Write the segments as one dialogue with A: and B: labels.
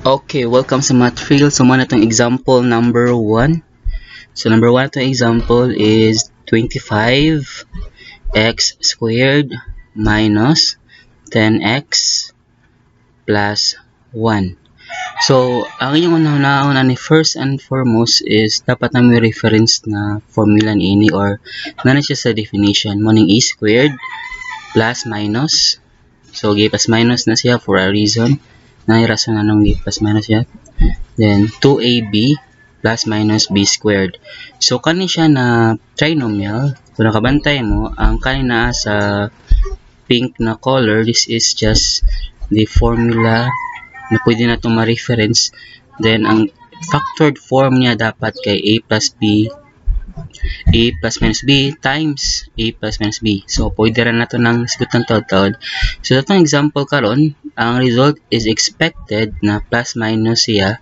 A: Okay, welcome sa Mathfield. So, mao na itong example number 1. So, number 1 itong example is 25 x squared minus 10x plus 1. So, ang inyong una ni, first and foremost is dapat na may reference na formula ni or naa na siya sa definition. Mao ning a squared plus minus. So, gi plus minus na siya for a reason. Naay rason anong gi plus minus siya. Then, 2ab plus minus b squared. So, kani siya na trinomial, kung nakabantay mo, ang kani naa sa pink na color, this is just the formula na pwede na itong ma-reference. Then, ang factored form niya dapat kay a plus b, a plus minus b times a plus minus b. So, pwede rin nato nang hisgutan taod-taod. So, atong example karon, ang result is expected na plus minus siya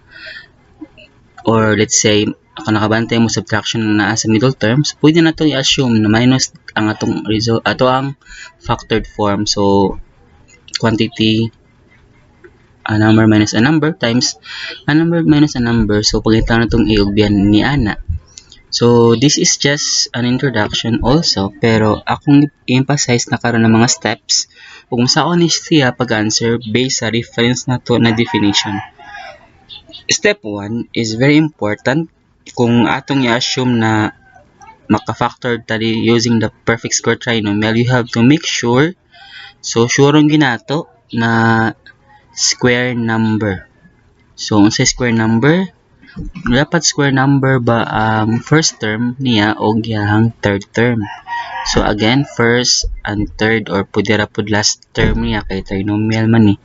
A: or, let's say, kung nakabantay mo, subtraction na naa sa middle term, so pwede na ito i-assume na minus ang atong result, ato ang factored form. So, quantity, a number minus a number times a number minus a number. So, pagkita na itong a ug b ni ana. So, this is just an introduction also, pero akong emphasize na karon ng mga steps ug unsaon ni siya pag-answer based sa reference nato na definition. Step 1 is very important. Kung atong i-assume na maka-factor tali using the perfect square trinomial, you have to make sure, so sure ang ginato na square number. So, unsa square number? Dapat square number ba ang first term niya o iyang third term. So again, first and third or pwede ra pud last term niya kay trinomial man ni.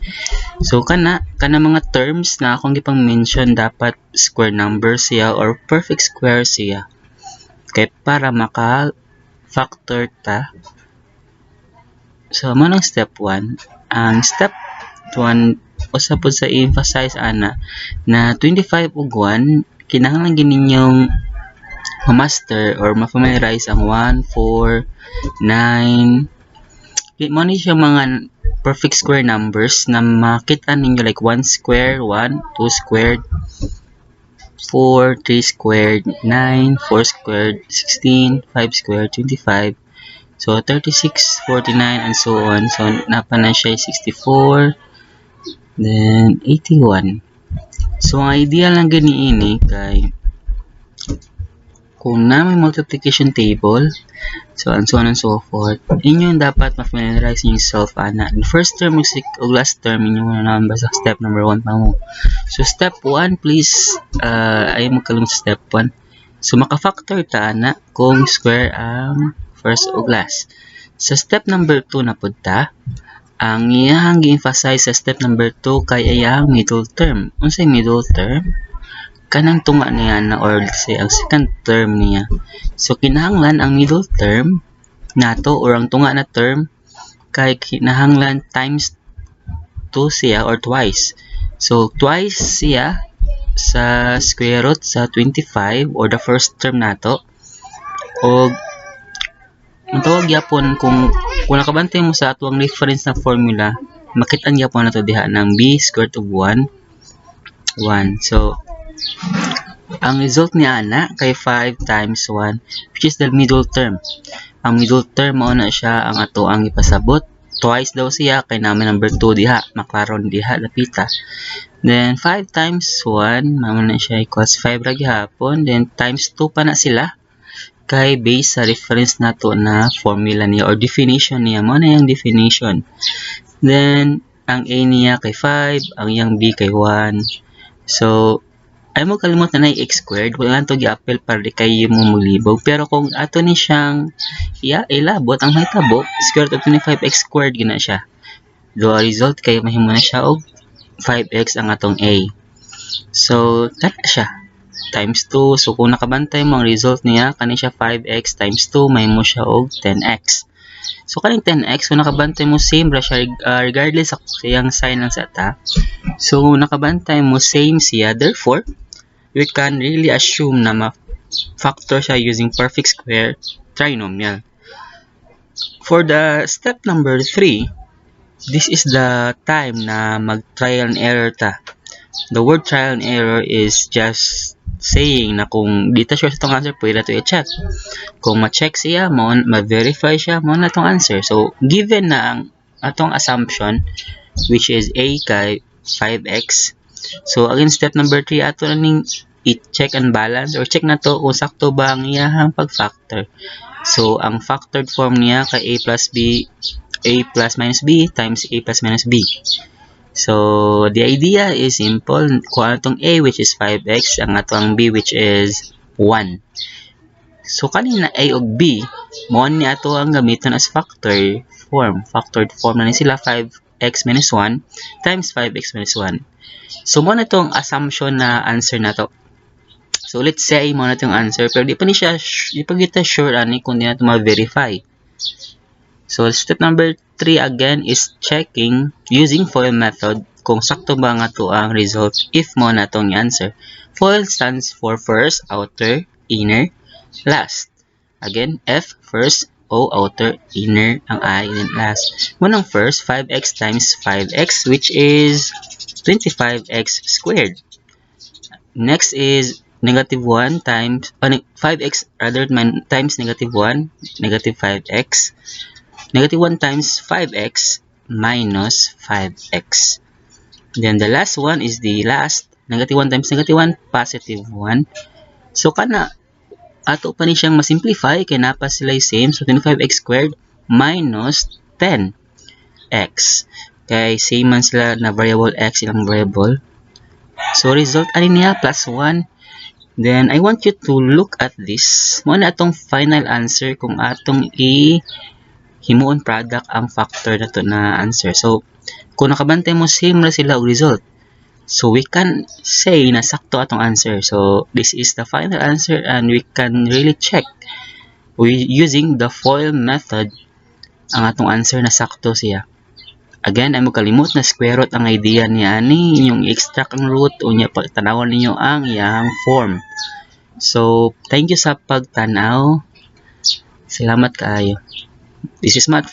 A: So kana mga terms na akong gipang mention, dapat square number siya or perfect square siya. Kay para maka factor ta. So mao nang step 1. Ang step 1, usa pud sa i-emphasize ana na 25 ug 1, kinahanglan gyud ninyong ma-master or ma-familiarize ang 1, 4, 9. Mao ni siya mga perfect square numbers na makita ninyo, like 1 square 1, 2 squared 4, 3 squared 9, 4 squared 16, 5 squared 25, so 36, 49, and so on. So naa pa na siya 64, then 81. So ang ideal lang gani ini kay kung naa may multiplication table, so and so on and so forth, inyo dapat ma-familiarize yourself ana. The first term ug last term inyo na naman basta step number 1 pa mo. So step 1, please, ayaw mo kalimot sa step 1. So maka-factor ta ana kung square ang first ug last. Sa step number 2 na pud ta, ang iyang gi-emphasize sa step number 2 kay iyang middle term. Unsay middle term? Kanang tunga niya na or, let's say, ang second term niya. So kinahanglan ang middle term nato or ang tunga na term kay kinahanglan times 2 siya or twice. So twice siya sa square root sa 25 or the first term nato, og ang tawag gyapon, kung nakabantay mo sa atuang reference na formula, makita gyapon nato diha ng b square root of 1 1. So ang result ni ana kay 5 times 1, which is the middle term. Ang middle term, mao na siya ang ato ang ipasabot. Twice daw siya kay naa may number 2 diha, maklaron diha lapita. Then 5 times 1, mao na siya equals 5 ra gihapon. Then times 2 pa na sila kay base sa reference nato na formula niya or definition niya. Mao na yung definition. Then ang A niya kay 5, ang iyang B kay 1. So ayaw mo kalimot na na x squared, wala lang to gi-apply para di kayo mo maglibog. Pero kung ato ni siyang iya ilabot, ang mahitabo, square root of 25x squared gina siya. The result kay mahimo na siya og 5x ang atong A. So, kana siya times 2. So, kung nakabantay mo ang result niya, kani siya 5x times 2, mahimo siya og 10x. So, kaning 10x, kung nakabantay mo, same ra siya regardless sa iyang sign lang sa ta. So, kung nakabantay mo, same siya. Therefore, we can really assume na ma-factor siya using perfect square trinomial. For the step number 3, this is the time na mag-trial and error ta. The word "trial and error" is just saying na kung di ta sure sa atong answer, pwede nato i-check. Kung ma-check siya, mo ma-verify siya, mao na atong answer. So, given na ang atong assumption, which is a kay 5x. So, again, step number 3, ato na ning i-check and balance or check na to kung sakto ba ang iyahang pag-factor. So, ang factored form niya kay a plus b, a plus minus b times a plus minus b. So, the idea is simple. Kuha natong a, which is 5x, ang atong b, which is 1. So, kanina a ug b, mao ni ato ang gamiton as factor form. Factored form na ni sila, 5x minus 1 times 5x minus 1. So, mao na itong assumption na answer na to. So, let's say mao na itong answer, pero di pa ni siya, di pa kita sure ani kung di na ito ma-verify. So, step number 3 again is checking using FOIL method kung sakto ba nga to ang result if mao na itong answer. FOIL stands for first, outer, inner, last. Again, F, first, O, outer, inner, ang I, and last. Mao nang first, 5x times 5x, which is 25x squared. Next is negative 1 times, 5x rather, times negative 1, negative 5x. Negative 1 times 5x minus 5x. Then the last one is the last, negative 1 times negative 1, positive 1. So kana, ato pa ni siyang masimplify kay naa pa sila same. So 25x squared minus 10x. Kay same man sila na variable x ilang variable. So result ani niya plus 1. Then I want you to look at this. Mao na atong final answer kung atong i himuon product ang factor na to na answer. So kung nakabantay mo, same ra sila og result. So we can say na sakto atong answer. So this is the final answer and we can really check we using the FOIL method ang atong answer na sakto siya. Again, ay mo kalimot na square root ang idea niya ani, inyong extract ang root unya pagtanawan ninyo ang iyang form. So, thank you sa pagtanaw. Salamat kaayo. This is Matt.